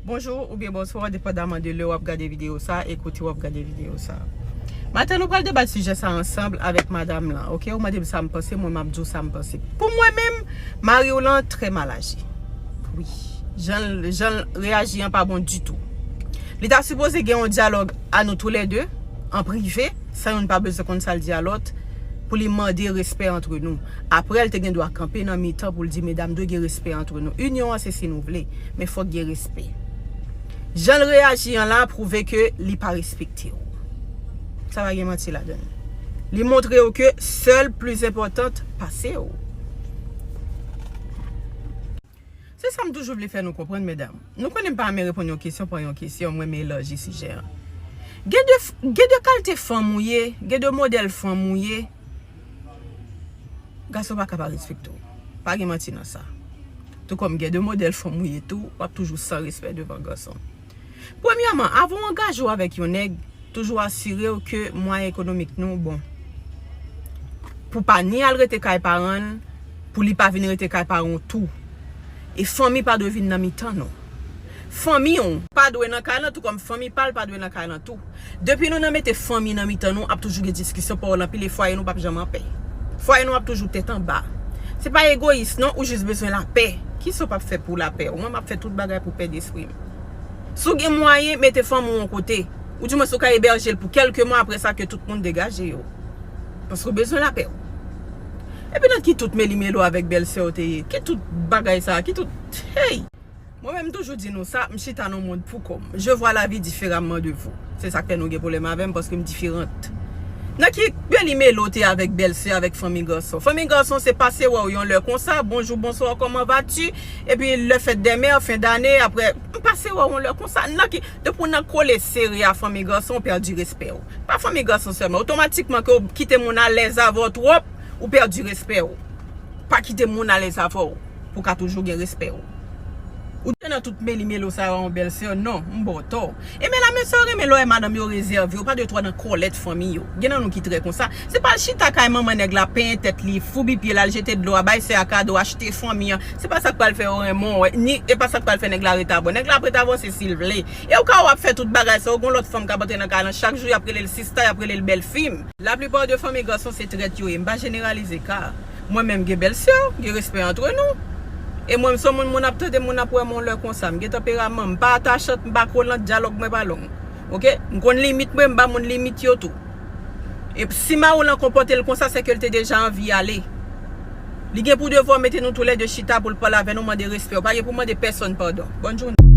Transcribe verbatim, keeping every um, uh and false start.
Bonjou oubyen bonswa, depandaman de lè w ap gade videyo sa, e kote w ap gade videyo sa. Maten, nou pral debat sijè sa ansanm avèk madanm lan, oke? Ou mande m sa m panse, mwen m ap di w sa m panse. Pou mwen menm, mari w lan trè mal aji. Wi. Jan l, jan l reyaji an pa bon ditou. Li ta sipoze gen yon dyalòg a nou toulède, an prive, san youn pa bezwen konn sa l di a lòt, pou li mande respè antre nou. Apre, l te gen dwa kanpe nan mitan pou l di, medam, dwe gen respè antre nou. Inyon an se si nou vle, men fòk gen respè. Jan l reyaji an la pwouve ke li pa respekte w. Sa pa gen manti ladan l. Li montre w ke sè l plis enpòtan pase w. Se sa m toujou vle fè nou konprann, medam. Nou konnen m pa renmen reponn yon kesyon, pran yon kesyon, mwen m elaji sijè an. Gen de, gen de kalite fanm ou ye, gen de modèl fanm ou ye, gason pa ka pa respekte w. Pa gen manti nan sa. Tou kòm gen de modèl fanm ou ye tou, w ap toujou san respè devan gason. Premyèman, avan w angaje w avèk yon nèg, toujou asire w ke mwayen ekonomik nou bon. Pou pa ni al rete kay paran l, pou li pa vin rete kay paran w tou. E fanmi pa dwe vin nan mitan nou. Fanmi w pa dwe nan kay lan, tou kòm fanmi pa l pa dwe nan kay lan tou. Depi nou nan mete fanmi nan mitan nou, ap toujou gen diskisyon, pawòl anpil, e fwaye nou p ap janm anpè. Fwaye nou ap toujou tèt anba. Se pa egoyis non, ou jis bezwen lapè. Kisa w p ap fè pou lapè w? Mwen m ap fè tout bagay pou pè despri m. Si w gen mwayen, mete fanmi w yon kote. Ou di mwen si w ka ebèje l pou kèlke mwa, apre sa ke tout moun degaje yo. Paske w bezwen lapè w. Epi nan ki tout melimelo avèk bèlsè w te ye? Ki tout bagay sa? Ki tout, hey! Mwen menm m toujou di nou sa, m chita nan mond pou kò m. Je vois la vie différemment de vous. Se sa k fè nou gen pwoblèm avè m, paske m diferant. Nan ki melimelo w te avèk bèlsè, avèk fanmi gason? Fanmi gason se pase wè w yon lè konsa, bonjou, bonswa, comment vas-tu? Epi le fèt dè mè, fen dane, apre, m pase wè w yon lè konsa. Nan ki, depi w nan kole sere a fanmi gason, w pèdi respè w. Pa fanmi gason sèlman. Otomatikman ke w kite moun alèz avè w twòp, ou pèdi respè w. Pa kite moun alèz avè w pou w ka toujou gen respè w. Ou te nan tout melimelo sa yo a yon bèlsè, non, m ba w tò. E men la, mesye yo renmen lè w wè madanm yo rezève, yo pa de twa nan kòlèt fanmi yo. Gen nan nou ki trè konsa. Se pa al chita kay manman nèg la, penyen tèt li, foubi pye l, al jete dlo a, bay sè a kado, achte fanmi an. Se pa sa k pral fè yo renmen w, ni e pa sa k pral fè nèg la ret avè w. Nèg la ap ret avè w se si l vle. E ou ka wè w ap fè tout bagay sa yo, gon lòt fanm k ap antre nan kay lan chak jou, y ap rele l sista, y ap rele l bèl fi m. Laplipa de fanmi gason se trèt yo ye. M pa jeneralize ka. Mwen menm gen bèlsè, gen respè antre nou. E mwen m se yon moun, moun ap tande, moun ap wè m yon lè konsa. M gen tanperaman, m pa atachant, m pa kolant, dyalòg mwen pa long. Oke? M konn limit mwen, m ba moun limit yo tou. E si mari w lan konpòte l konsa, se ke l te deja anvi ale. Li gen pou devwa mete nou toulède chita pou l pale avè nou, mande respè. Ou pa gen pou mande pèsonn padon. Bòn jounen.